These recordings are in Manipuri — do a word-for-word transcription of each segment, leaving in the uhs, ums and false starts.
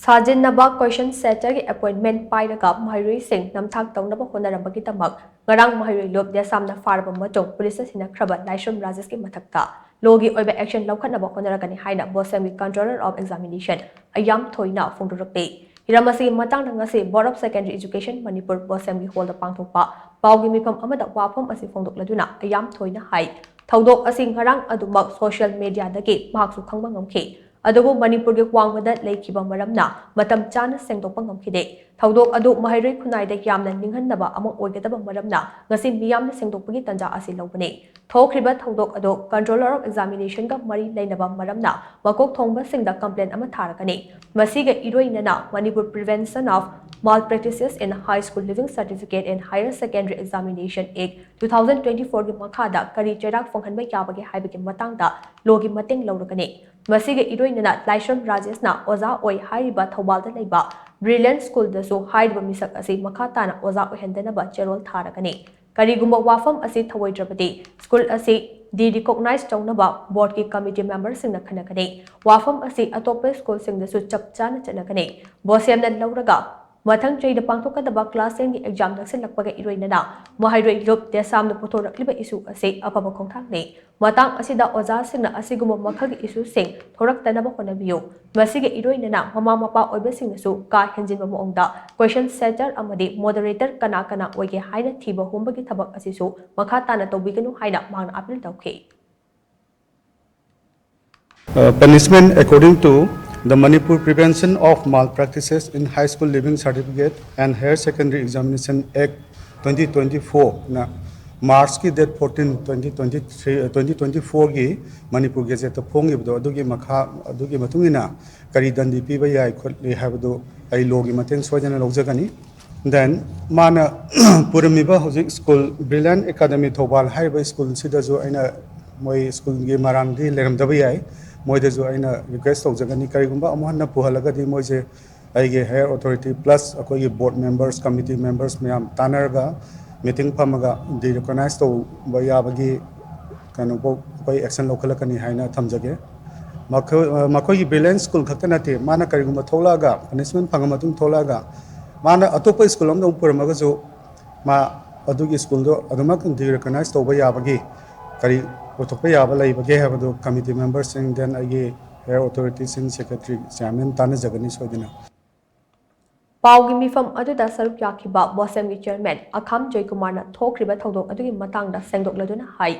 ꯁꯥꯖꯤꯟꯅꯕ ꯀꯣꯏꯁꯟ ꯁꯦꯇꯔꯒꯤ ꯑꯦꯄꯣꯏꯟꯃꯦꯟ ꯄꯥꯏꯔꯒ ꯃꯍꯩꯔꯣꯏꯁꯤꯡ ꯅꯝꯊꯥꯛ ꯇꯧꯅꯕ ꯍꯣꯠꯅꯔꯝꯕꯒꯤꯗꯃꯛ ꯉꯔꯥꯡ ꯃꯍꯩꯔꯣꯏ ꯂꯨꯞ ꯗꯦꯁꯥꯝꯅ ꯐꯥꯔꯕ ꯃꯇꯨꯡ ꯄꯨꯂꯤꯁꯅ ꯁꯤꯟꯅꯈ꯭ꯔꯕ ꯂꯥꯏꯁ꯭ꯔꯝ ꯔꯥꯖꯦꯁꯀꯤ ꯃꯊꯛꯇ ꯂꯣꯒꯤ ꯑꯣꯏꯕ ꯑꯦꯛꯁꯟ ꯂꯧꯈꯠꯅꯕ ꯍꯣꯠꯅꯔꯛꯀꯅꯤ ꯍꯥꯏꯅ ꯕꯣꯁꯦꯝꯒꯤ Controller of Examination ꯑꯌꯥꯝ ꯊꯣꯏꯅ ꯐꯣꯡꯗꯣꯔꯛꯂꯤ꯫ ꯍꯤꯔꯝ ꯑꯁꯤꯒꯤ ꯃꯇꯥꯡꯗ ꯉꯁꯤ Board of Secondary Education Manipur ꯕꯣꯁꯦꯝꯒꯤ ꯍꯣꯜꯗ ꯄꯥꯡꯊꯣꯛꯄ ꯄꯥꯎꯒꯤ ꯃꯤꯐꯝ ꯑꯃꯗ ꯋꯥꯐꯝ ꯑꯁꯤ ꯐꯣꯡꯗꯣꯛꯂꯗꯨꯅ ꯑꯌꯥꯝ ꯊꯣꯏꯅ ꯍꯥꯏ, ꯊꯧꯗꯣꯛ ꯑꯁꯤ ꯉꯔꯥꯡ ꯑꯗꯨꯃꯛ ꯁꯣꯁꯤꯌꯦꯜ ꯃꯦꯗꯤꯌꯥꯗꯒꯤ ꯃꯍꯥꯛꯁꯨ ꯈꯪꯕ ꯉꯝꯈꯤ꯫ ꯑꯗꯨꯕꯨ ꯃꯅꯤꯄꯨꯔꯒꯤ ꯋꯥꯡꯃꯗ ꯂꯩꯈꯤꯕ ꯃꯔꯝꯅ ꯃꯇꯝ ꯆꯥꯅ ꯁꯦꯡꯗꯣꯛꯄ ꯉꯝꯈꯤꯗꯦ꯫ ꯊꯧꯗꯣꯛ ꯑꯗꯨ ꯃꯍꯩꯔꯣꯏ ꯈꯨꯟꯅꯥꯏꯗ ꯌꯥꯝꯅ ꯅꯤꯡꯍꯟꯅꯕ ꯑꯃ ꯑꯣꯏꯒꯗꯕ ꯃꯔꯝꯅ ꯉꯁꯤ ꯃꯤꯌꯥꯝꯅ ꯁꯦꯡꯗꯣꯛꯄꯒꯤ ꯇꯥꯟꯖꯥ ꯑꯁꯤ ꯂꯧꯕꯅꯤ꯫ ꯊꯣꯛꯈ꯭ꯔꯤꯕ ꯊꯧꯗꯣꯛ ꯑꯗꯨ Controller of Examinationꯒ ꯃꯔꯤ ꯂꯩꯅꯕ ꯃꯔꯝꯅ ꯃꯀꯣꯛ ꯊꯣꯡꯕꯁꯤꯡꯗ ꯀꯝꯄ꯭ꯂꯦꯟ ꯑꯃ ꯊꯥꯔꯒꯅꯤ꯫ ꯃꯁꯤꯒ ꯏꯔꯣꯏꯅꯅ Manipur Prevention of Malpractices in High School Leaving Certificate and Higher Secondary Examination Act two thousand twenty fourꯒꯤ ꯃꯈꯥꯗ ꯀꯔꯤ ꯆꯩꯔꯥꯛ ꯐꯪꯍꯟꯕ ꯌꯥꯕꯒꯦ ꯍꯥꯏꯕꯒꯤ ꯃꯇꯥꯡꯗ ꯂꯣꯒꯤ ꯃꯇꯦꯡ ꯂꯧꯔꯒꯅꯤ꯫ ꯃꯁꯤꯒ ꯏꯔꯣꯏꯅꯅ ꯂꯥꯏꯁ꯭ꯔꯝ ꯔꯥꯖꯦꯁꯅ ꯑꯣꯖꯥ ꯑꯣꯏ ꯍꯥꯏꯔꯤꯕ ꯊꯧꯕꯥꯜꯗ ꯂꯩꯕ Brilliant Schoolꯗꯁꯨ ꯍꯥꯏꯔꯤꯕ ꯃꯤꯁꯛ ꯑꯁꯤ ꯃꯈꯥ ꯇꯥꯅ ꯑꯣꯖꯥ ꯑꯣꯏꯍꯟꯗꯅꯕ ꯆꯦꯔꯣꯜ ꯊꯥꯔꯒꯅꯤ꯫ ꯀꯔꯤꯒꯨꯝꯕ ꯋꯥꯐꯝ ꯑꯁꯤ ꯊꯧꯑꯣꯏꯗ꯭ꯔꯕꯗꯤ ꯁ꯭ꯀꯨꯜ ꯑꯁꯤ derecognise ꯇꯧꯅꯕ ꯕꯣꯔꯗꯀꯤ ꯀꯃꯤꯇꯤ ꯃꯦꯝꯕꯔꯁꯤꯡꯅ ꯈꯟꯅꯒꯅꯤ꯫ ꯋꯥꯐꯝ ꯑꯁꯤ ꯑꯇꯣꯞꯄ ꯁ꯭ꯀꯨꯜꯁꯤꯡꯗꯁꯨ ꯆꯞ ꯆꯥꯅ ꯆꯠꯅꯒꯅꯤ꯫ ꯕꯣꯁꯦꯝꯅ ꯂꯧꯔꯒ ꯃꯊꯪ ꯆꯍꯤꯗ ꯄꯥꯡꯊꯣꯛꯀꯗꯕ ꯀ꯭ꯂꯥꯁ ꯇꯦꯟꯒꯤ ꯑꯦꯛꯖꯥꯝ ꯅꯛꯁꯤꯜꯂꯛꯄꯒ ꯏꯔꯣꯏꯅꯅ ꯃꯍꯩꯔꯣꯏ ꯂꯨꯞ ꯗꯦꯁꯥꯝꯅ ꯄꯨꯊꯣꯔꯛꯂꯤꯕ ꯏꯁꯨ ꯑꯁꯤ ꯑꯐꯕ ꯈꯣꯡꯊꯥꯡꯅꯤ꯫ ꯃꯇꯥꯡ ꯑꯁꯤꯗ ꯑꯣꯖꯥꯁꯤꯡꯅ ꯑꯁꯤꯒꯨꯝꯕ ꯃꯈꯜꯒꯤ ꯏꯁꯨꯁꯤꯡ ꯊꯣꯔꯛꯇꯅꯕ ꯍꯣꯠꯅꯕꯤꯌꯨ꯫ ꯃꯁꯤꯒ ꯏꯔꯣꯏꯅꯅ ꯃꯃꯥ ꯃꯄꯥ ꯑꯣꯏꯕꯁꯤꯡꯅꯁꯨ ꯀꯥ ꯍꯦꯟꯖꯤꯟꯕ ꯃꯑꯣꯡꯗ ꯀꯣꯏꯁꯟ ꯁꯦꯇꯔ ꯑꯃꯗꯤ ꯃꯣꯗꯔꯦꯇꯔ ꯀꯅꯥ ꯀꯅꯥ ꯑꯣꯏꯒꯦ ꯍꯥꯏꯅ ꯊꯤꯕ ꯍꯨꯝꯕꯒꯤ ꯊꯕꯛ ꯑꯁꯤꯁꯨ ꯃꯈꯥ ꯇꯥꯅ ꯇꯧꯕꯤꯒꯅꯨ ꯍꯥꯏꯅ ꯃꯍꯥꯛꯅ ꯑꯥꯄꯤꯜ ꯇꯧꯈꯤ꯫ Uh, punishment according to the Manipur Prevention of Malpractices in High School Leaving Certificate and Higher Secondary Examination Act twenty twenty-four ꯅ March ꯀꯤ date fourteen, twenty twenty-three, uh, twenty twenty-four ꯒꯤ ꯃꯅꯤꯄꯨꯔ Gazette ꯇ ꯐꯣꯡꯈꯤꯕꯗꯣ ꯑꯗꯨꯒꯤ ꯃꯈꯥ ꯑꯗꯨꯒꯤ ꯃꯇꯨꯡ ꯏꯟꯅ ꯀꯔꯤ ꯗꯟꯗꯤ ꯄꯤꯕ ꯌꯥꯏ ꯈꯣꯠꯂꯤ ꯍꯥꯏꯕꯗꯨ ꯑꯩ ꯂꯣꯒꯤ ꯃꯇꯦꯡ ꯁꯣꯏꯗꯅ ꯂꯧꯖꯒꯅꯤ꯫ Then ꯃꯥꯅ ꯄꯨꯔꯝꯃꯤꯕ ꯍꯧꯖꯤꯛ ꯁ꯭ꯀꯨꯜ Brilliant Academy ꯊꯧꯕꯥꯜ ꯍꯥꯏꯔꯤꯕ ꯁ꯭ꯀꯨꯜꯁꯤꯗꯁꯨ ꯑꯩꯅ ꯃꯣꯏ ꯁ꯭ꯀꯨꯜꯒꯤ ꯃꯔꯥꯡꯗꯤ ꯂꯩꯔꯝꯗꯕ ꯌꯥꯏ, ꯃꯣꯏꯗꯁꯨ ꯑꯩꯅ ꯔꯤꯀ꯭ꯋꯦꯁ ꯇꯧꯖꯒꯅꯤ, ꯀꯔꯤꯒꯨꯝꯕ ꯑꯃꯨꯛ ꯍꯟꯅ ꯄꯨꯍꯜꯂꯒꯗꯤ ꯃꯣꯏꯁꯦ ꯑꯩꯒꯤ higher authority plus ꯑꯩꯈꯣꯏꯒꯤ board members, committee members ꯃꯌꯥꯝ ꯇꯥꯟꯅꯔꯒ meeting ꯐꯝꯃꯒ derecognise ꯇꯧꯕ ꯌꯥꯕꯒꯤ ꯀꯩꯅꯣꯐꯥꯎ ꯑꯩꯈꯣꯏ action ꯂꯧꯈꯠꯂꯛꯀꯅꯤ ꯍꯥꯏꯅ ꯊꯝꯖꯒꯦ꯫ ꯃꯈꯣꯏ ꯃꯈꯣꯏꯒꯤ ꯕ꯭ꯔꯤꯂꯤꯌꯟ ꯁ꯭ꯀꯨꯜ ꯈꯛꯇ ꯅꯠꯇꯦ, ꯃꯥꯅ ꯀꯔꯤꯒꯨꯝꯕ ꯊꯣꯛꯂꯛꯑꯒ, ꯄꯅꯤꯁꯃꯦꯟ ꯐꯪꯉ ꯃꯇꯨꯡ ꯊꯣꯛꯂꯛꯑꯒ ꯃꯥꯅ ꯑꯇꯣꯞꯄ ꯁ꯭ꯀꯨꯜ ꯑꯃꯗ ꯑꯃꯨꯛ ꯄꯨꯔꯝꯃꯒꯁꯨ, ꯃꯥ ꯑꯗꯨꯒꯤ ꯁ꯭ꯀꯨꯜꯗꯣ ꯑꯗꯨꯃꯛ ꯗꯤꯔꯦꯀꯣꯅꯥꯏꯁ ꯇꯧꯕ ꯌꯥꯕꯒꯤ ꯀꯔꯤ ꯄꯨꯊꯣꯛꯄ ꯌꯥꯕ ꯂꯩꯕꯒꯦ ꯍꯥꯏꯕꯗꯨ ꯀꯃꯤꯇꯤ ꯃꯦꯝꯕꯔꯁꯤꯡ, then ꯑꯩꯒꯤ ꯍꯥꯌꯔ ꯑꯣꯊꯣꯔꯤꯇꯤꯁꯤꯡ, ꯁꯦꯀ꯭ꯔꯦꯇꯔꯤ, ꯆꯤꯌꯥꯔꯃꯦꯟ ꯇꯥꯟꯅꯖꯒꯅꯤ ꯁꯣꯏꯗꯅ꯫ ꯄꯥꯎꯒꯤ ꯃꯤꯐꯝ ꯑꯗꯨꯗ ꯁꯔꯨꯛ ꯌꯥꯈꯤꯕ ꯕꯣꯁꯦꯝꯒꯤ ꯆꯤꯌꯔꯃꯦꯟ ꯑꯈꯥꯝ ꯖꯣꯏꯀꯨꯃꯥꯔꯅ ꯊꯣꯛꯈ꯭ꯔꯤꯕ ꯊꯧꯗꯣꯛ ꯑꯗꯨꯒꯤ ꯃꯇꯥꯡꯗ ꯁꯦꯡꯗꯣꯛꯂꯗꯨꯅ ꯍꯥꯏ,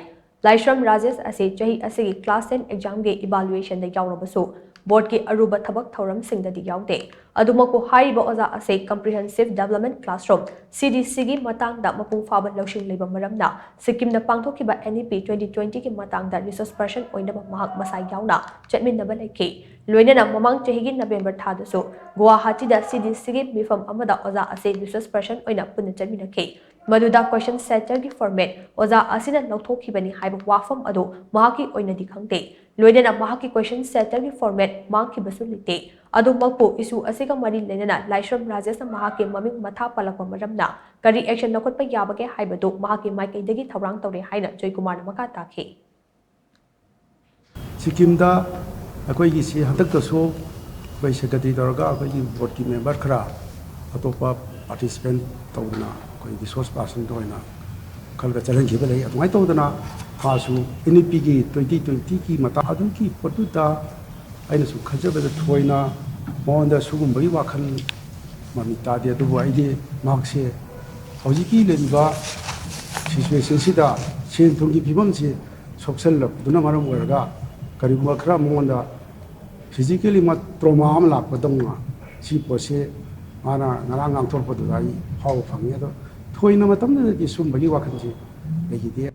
ꯂꯥꯏꯁ꯭ꯔꯝ ꯔꯥꯖꯦꯁ ꯑꯁꯤ ꯆꯍꯤ ꯑꯁꯤꯒꯤ ꯀ꯭ꯂꯥꯁ ꯇꯦꯟ ꯑꯦꯛꯖꯥꯝꯒꯤ ꯏꯚꯥꯂꯨꯌꯦꯁꯟꯗ ꯌꯥꯎꯔꯕꯁꯨ, ꯕꯣꯔꯗꯀꯤ ꯑꯔꯨꯕ ꯊꯕꯛ ꯊꯧꯔꯝꯁꯤꯡꯗꯗꯤ ꯌꯥꯎꯗꯦ꯫ ꯑꯗꯨꯃꯛꯄꯨ, ꯍꯥꯏꯔꯤꯕ ꯑꯣꯖꯥ ꯑꯁꯤ Comprehensive Development Classroom, C D C ꯒꯤ ꯃꯇꯥꯡꯗ ꯃꯄꯨꯡ ꯐꯥꯕ ꯂꯧꯁꯤꯡ ꯂꯩꯕ ꯃꯔꯝꯅ, ꯁꯤꯛꯀꯤꯝꯗ ꯄꯥꯡꯊꯣꯛꯈꯤꯕ N E P twenty twenty ꯒꯤ ꯃꯇꯥꯡꯗ ꯔꯤꯁꯣꯔꯁ ꯄꯔꯁꯟ ꯑꯣꯏꯅꯕ ꯃꯍꯥꯛ ꯃꯁꯥ ꯌꯥꯎꯅ ꯆꯠꯃꯤꯟꯅꯕ ꯂꯩꯈꯤ꯫ ꯂꯣꯏꯅꯅ ꯃꯃꯥꯡ ꯆꯍꯤꯒꯤ ꯅꯕꯦꯝꯕꯔ ꯊꯥꯗꯁꯨ ꯒꯨꯋꯥꯍꯥꯇꯤꯗ C D C ꯒꯤ ꯃꯤꯐꯝ ꯑꯃꯗ ꯑꯣꯖꯥ ꯑꯁꯤ ꯔꯤꯁꯣꯔꯁ ꯄꯔꯁꯟ ꯑꯣꯏꯅ ꯄꯨꯟꯅ ꯆꯠꯃꯤꯟꯅꯈꯤ꯫ ꯃꯗꯨꯗ ꯀꯣꯏꯁꯟ ꯁꯦꯇꯔꯒꯤ ꯐꯣꯔꯃꯦꯠ ꯑꯣꯖꯥ ꯑꯁꯤꯅ ꯂꯧꯊꯣꯛꯈꯤꯕꯅꯤ ꯍꯥꯏꯕ ꯋꯥꯐꯝ ꯑꯗꯨ ꯃꯍꯥꯛꯀꯤ ꯑꯣꯏꯅꯗꯤ ꯈꯪꯗꯦ꯫ ꯂꯣꯏꯅꯅ ꯃꯍꯥꯛꯀꯤ ꯀꯣꯏꯁꯟ ꯁꯦꯇꯔꯒꯤ ꯐꯣꯔꯃꯦꯠ ꯃꯥꯡꯈꯤꯕꯁꯨ ꯂꯩꯇꯦ꯫ ꯑꯗꯨꯃꯛꯄꯨ, ꯏꯁꯨ ꯑꯁꯤꯒ ꯃꯔꯤ ꯂꯩꯅꯅ ꯂꯥꯏꯁ꯭ꯔꯝ ꯔꯥꯖꯦꯁꯅ ꯃꯍꯥꯛꯀꯤ ꯃꯃꯤꯡ ꯃꯊꯥ ꯄꯜꯂꯛꯄ ꯃꯔꯝꯅ ꯀꯔꯤ ꯑꯦꯛꯁꯟ ꯂꯧꯈꯠꯄ ꯌꯥꯕꯒꯦ ꯍꯥꯏꯕꯗꯨ ꯃꯍꯥꯛꯀꯤ ꯃꯥꯏꯀꯩꯗꯒꯤ ꯊꯧꯔꯥꯡ ꯇꯧꯔꯦ ꯍꯥꯏꯅ ꯖꯣꯏꯀꯨꯃꯥꯔꯅ ꯃꯈꯥ ꯇꯥꯈꯤ꯫ ꯁꯤꯛꯀꯤꯝꯗ ꯑꯩꯈꯣꯏꯒꯤ ꯁꯤ ꯍꯟꯗꯛꯇꯁꯨ ꯑꯩꯈꯣꯏ ꯁꯦꯀ꯭ꯔꯦꯇꯔꯤ ꯇꯧꯔꯒ ꯑꯩꯈꯣꯏꯒꯤ ꯕꯣꯔꯗꯀꯤ ꯃꯦꯝꯕꯔ ꯈꯔ, ꯑꯇꯣꯞꯄ ꯄꯥꯔꯇꯤꯁꯤꯄꯦꯟ ꯇꯧꯗꯅ ꯑꯩꯈꯣꯏ ꯔꯤꯁꯣꯔꯁ ꯄꯥꯔꯁꯟꯗ ꯑꯣꯏꯅ ꯈꯜꯂꯒ ꯆꯠꯍꯟꯈꯤꯕ ꯂꯩ꯫ ꯑꯗꯨꯃꯥꯏꯅ ꯇꯧꯗꯅ ꯃꯥꯁꯨ N E P ꯒꯤ twenty twenty ꯒꯤ ꯃꯇꯥꯡ ꯑꯗꯨꯒꯤ ꯄꯣꯠꯇꯨꯗ ꯑꯩꯅꯁꯨ ꯈꯟꯖꯕꯗ ꯊꯣꯏꯅ ꯃꯉꯣꯟꯗ ꯁꯤꯒꯨꯝꯕꯒꯤ ꯋꯥꯈꯜ ꯃꯃꯤ ꯇꯥꯗꯦ꯫ ꯑꯗꯨꯕꯨ ꯑꯩꯗꯤ ꯃꯍꯥꯛꯁꯦ ꯍꯧꯖꯤꯛꯀꯤ ꯂꯩꯔꯤꯕ ꯁꯤꯆꯨꯋꯦꯁꯟꯁꯤꯗ ꯁꯦꯟ ꯊꯨꯝꯒꯤ ꯐꯤꯕꯝꯁꯤ ꯁꯣꯛꯆꯜꯂꯛꯄꯗꯨꯅ ꯃꯔꯝ ꯑꯣꯏꯔꯒ ꯀꯔꯤꯒꯨꯝꯕ ꯈꯔ ꯃꯉꯣꯟꯗ ꯐꯤꯖꯤꯀꯦꯜꯂꯤ ꯃꯥ ꯇ꯭ꯔꯣꯃꯥ ꯑꯃ ꯂꯥꯛꯄꯗꯧꯅ ꯁꯤ ꯄꯣꯠꯁꯤ ꯃꯥꯅ ꯉꯔꯥꯡ ꯉꯥꯡꯊꯣꯔꯛꯄꯗꯨꯗ ꯑꯩ ꯐꯥꯎꯕ ꯐꯪꯉꯤ꯫ ꯑꯗꯣ ꯊꯣꯏꯅ ꯃꯇꯝꯗꯨꯗꯗꯤ ꯁꯨꯝꯕꯒꯤ ꯋꯥꯈꯜꯁꯤ ꯂꯩꯈꯤꯗꯦ꯫